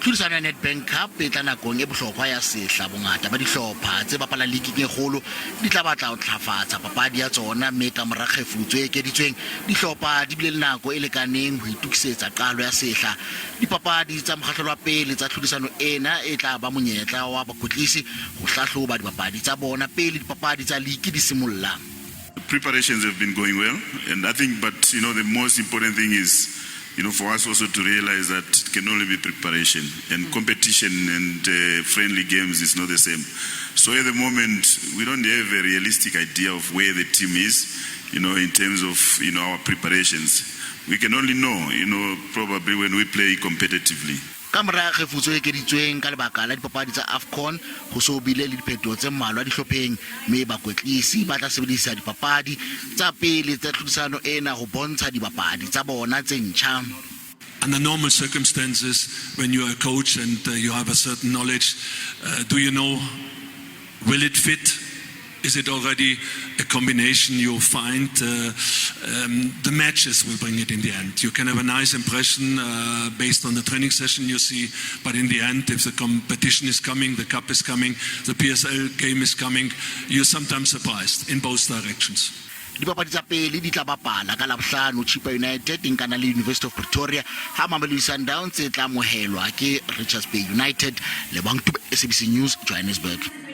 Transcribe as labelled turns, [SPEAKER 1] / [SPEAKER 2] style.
[SPEAKER 1] Tlhodisano ya Nedbank Cup e tla nakong e bohlokwa ya sehla. Bongata ba dihlopha tse bapalang liking e kgolo di tla batla ho ntlafatsa papadi ya tsona mme kamora kgefutso e ekeditsweng, dihlopha di bile le nako e lekaneng ho itokisetsa qalo ya sehla. Dipapadi tsa mokgahlelo wa pele tsa tlhodisano ena e tla ba monyetla wa bakwetlisi ho hlahloba dibapadi tsa bona pele dipapadi tsa liki di simolla.
[SPEAKER 2] Preparations have been going well, and I think, but you know, the most important thing is, you know, for us also to realize that it can only be preparation and competition and friendly games is not the same. So at the moment, we don't have a realistic idea of where the team is, you know, in terms of you know our preparations. We can only know, you know, probably when we play competitively.
[SPEAKER 1] Ka mora kgefutso e ekeditsweng ka lebaka la dipapadi tsa AFCON, ho so bile le diphetoho tse mmalwa dihlopheng mme bakwetlisi ba tla sebedisa dipapadi tsa pele tsa tlhodisano ena ho bontsha dibapadi tsa bona tse ntjha.
[SPEAKER 3] Under normal circumstances, when you are a coach and you have a certain knowledge, do you know, will it fit? Is it already a combination you find? The matches will bring it in the end. You can have a nice impression based on the training session you see, but in the end, if the competition is coming, the cup is coming, the PSL game is coming, you're sometimes surprised in both directions.
[SPEAKER 1] Dipapadi tsa pele di tla bapala ka Labohlano, Chippa United e nkana le University of Pretoria ha Mamelodi Sundowns e tla amohelwa ke Richards Bay United. Lebang Tube, SABC News, Johannesburg.